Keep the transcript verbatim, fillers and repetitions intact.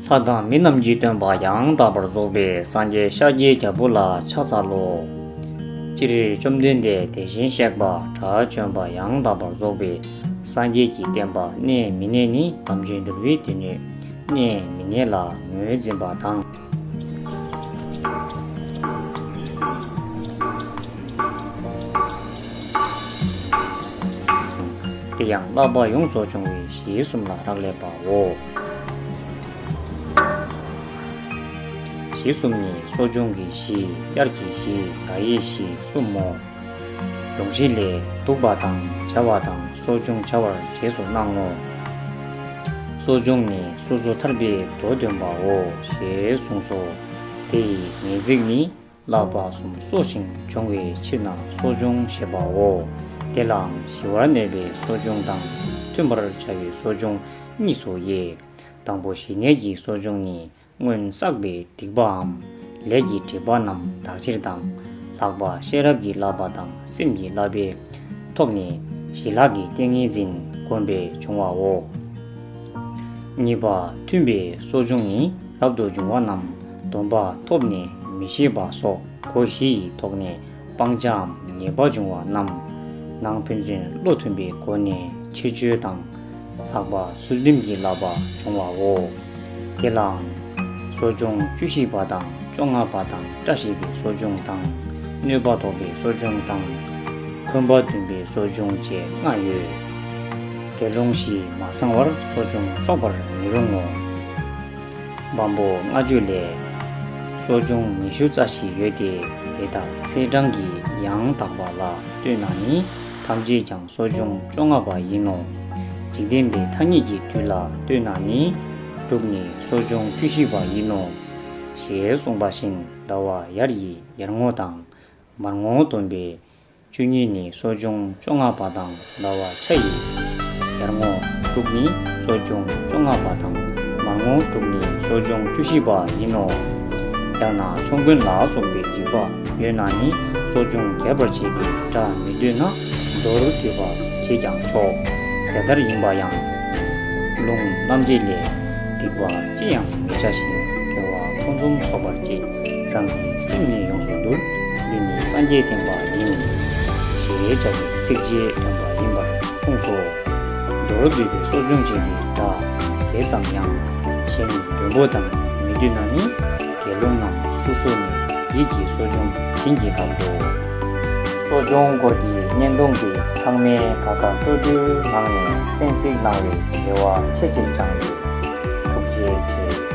ལྷ་དང་མི་རྣམས་ཀྱི་སྟོན་པ་ཡང་དག་པར་རྫོགས་པའི་སངས་རྒྱས་ཤཱཀྱའི་རྒྱལ་པོ་ལ་ཕྱག་འཚལ་ལོ། སྤྱིར་བཅོམ་ལྡན་འདས་དེ་བཞིན་གཤེགས་པ་དགྲ་བཅོམ་པ་ཡང་དག་པར་རྫོགས་པའི་སངས་རྒྱས་ཀྱི་བསྟན་པ་གནས་མི་གནས་ནི་དམ་ཆོས་འདུལ་བའི་སྡེ་སྣོད་གནས་མི་གནས་ལ་ངོས་འཛིན་པ་དང་། དེ་ཡང་བསླབ་པ་ཡོངས་སུ་སྦྱོང་བའི་གཞི་གསུམ་ལ་རག་ལས་པའོ། གཞི་གསུམ་ནི་གསོ་སྦྱོང་གི་གཞི། དབྱར་གྱི་གཞི། ཟླ་བའི་གཞི་གསུམ་མོ། སྒྲོམ་གཞི་ལས་འདུག་པ་དང་བྱ་བ་དང་གསོ་སྦྱོང་བྱ་བར་རྗེས་སུ་གནང་ངོ་། གསོ་སྦྱོང་ནི་སོ་སོ་ཐར་པའི་མདོ་འདོན་པའོ་ཞེས་གསུངས་སོ། དེ་ཡི་ངེས་ཚིག་ནི། བསླབ་པ་གསུམ་གསོ་ཞིང་སྦྱོང་བའི་ཕྱིར་ན་གསོ་སྦྱོང་ཞེས་པའོ། དེ་ལའང་ཞི་བར་གནས་པའི་གསོ་སྦྱོང་དང་མཐུན་པར་བྱ་བའི་གསོ་སྦྱོང་གཉིས་སུ་དབྱེ། དང་པོ་ཞི་གནས་ཀྱི་གསོ་སྦྱོང་ནི་སྔོན་བསགས་པའི་སྡིག་པའམ་ལས་ཀྱི་སྒྲིབ་པ་རྣམས་དག་ཕྱིར་དང་། ལྷག་པ་ཤེས་རབ་ཀྱི་བསླབ་པ་དང་སེམས་ཀྱི་བསླབ་པའི་ཐོག་ནས་ཞི་ལྷག་གི་ཏིང་ངེ་འཛིན་བསྒོམས་པས་འབྱུང་བའོ། གཉིས་པ་མཐུན་པའི་གསོ་སྦྱོང་ནི་རབ་ཏུ་བྱུང་བ་རྣམས་སྡོམ་པ་ཐོབ་ནས་མི་ཤེས་པ་སོགས་སྒོ་བཞི་ཡི་ཐོག་ནས་སྤང་བྱའམ་ཉེས་པ་བྱུང་བ་རྣམས་ནང་ཕན་ཚུན་བློ་མཐུན་པའི་སྒོ་ནས་ཕྱིར་བཅོས་དང་། ལྷག་པ་ཚུལ་ཁྲིམས་ཀྱི་བསླབ་པ་བྱུང་བའོ། དེ་ལའང་གསོ་སྦྱོང་བཅུ་བཞི་པ་དང་བཅོ་ལྔ་པ་དང་བཀྲ་ཤིས་པའི་གསོ་སྦྱོང་དང་། གནོད་པ་ཟློག་པའི་གསོ་སྦྱོང་དང་། འཁོན་པ་འདོན་པའི་གསོ་སྦྱོང་བཅས་ལྔ་ཡོད། དགེ་སློང་བཞི་མ་ཚང་བར་གསོ་སྦྱོང་ཚོགས་པར་མི་རུང་ངོ་། བམ་པོ་ལྔ་བཅུ་ལས། གསོ་སྦྱོང་ཉི་ཤུ་རྩ་བཞི་ཡོད་དེ། དེ་དག་ཚེས་གྲངས་ཀྱི་ཡང་དག་པ་ལ་ལྟོས་ན་ནི་ཐམས་ཅད་ཀྱང་གསོ་སྦྱོང་བཅོ་ལྔ་པ་ཡིན་ནོ། འཇིག་རྟེན་པའི་ཐ་སྙད་ཀྱི་དུས་ལ་ལྟོས་ན་ནི་དྲུག་ནི་གསོ་སྦྱོང་བཅུ་བཞི་པ་ཡིན་ནོ། ཞེས་གསུངས་པ་བཞིན་ཟླ་བ་དབྱར་ཡི་ཡར་ངོ་དང་མར་ངོ་བསྡོམས་པས་བཅུ་གཉིས་ནི་གསོ་སྦྱོང་བཅོ་ལྔ་པ་དང་ཟླ་བ་ཆ་ཡི་ཡར་ངོ་དྲུག་ནི་གསོ་སྦྱོང་བཅོ་ལྔ་པ་དང་མར་ངོ་དྲུག་ནི་གསོ་སྦྱོང་བཅུ་བཞི་པ་ཡིན་ནོ། ཡང་ན་ཆོམ་རྐུན་ལ་སོགས་པའི་འཇིགས་པ་ཡོད་ན་ནི་གསོ་སྦྱོང་རྒྱས་པར་བྱེད་པའི་སྒྲ་མི་འདོད་ན་མདོར་བསྡུས་པ་བྱས་ཀྱང་ཆོག། དེ་ལྟར་ཡིན་པ་ཡང་། ལུང་རྣམ་འབྱེད་ལས། སྡིག་པ་ཅི་ཡང་མི་བྱ་ཞིང་དགེ་བ་ཕུན་སུམ་ཚོགས་པར་སྤྱད། རང་གི་སེམས་ནི་ཡོངས་སུ་འདུལ། འདི་ནི་སངས་རྒྱས་བསྟན་པ་ཡིན། ཞེས་བྱ་བའི་ཚིགས་བཅད་འདོན་པ་ཡིན་པར་གསུངས་སོ། མདོར་བསྡུས་པའི་གསོ་སྦྱོང་བྱེད་པའི་སྒྲ་དེ་ཙམ་ཡང་གཞན་མགྲོན་པོ་དང་མི་འདོད་ན་ནི་དགེ་སློང་རྣམས་སོ་སོ་ནས་ཡིད་ཀྱིས་གསོ་སྦྱོང་བྱིན་གྱིས་བརླབ་ཏོ། གསོ་སྦྱོང་སྐོར་གྱི་བརྙན་ཐུང་འདི་ཚང་མས་ད་ལྟ་སྤྲོ་བསྡུའི་ངང་ནས་གསན་གཟིགས་གནང་བའི་རེ་བ་ཆེ་ཆེར་བཅངས་ཡོད། ཐུགས་རྗེ་ཆེ།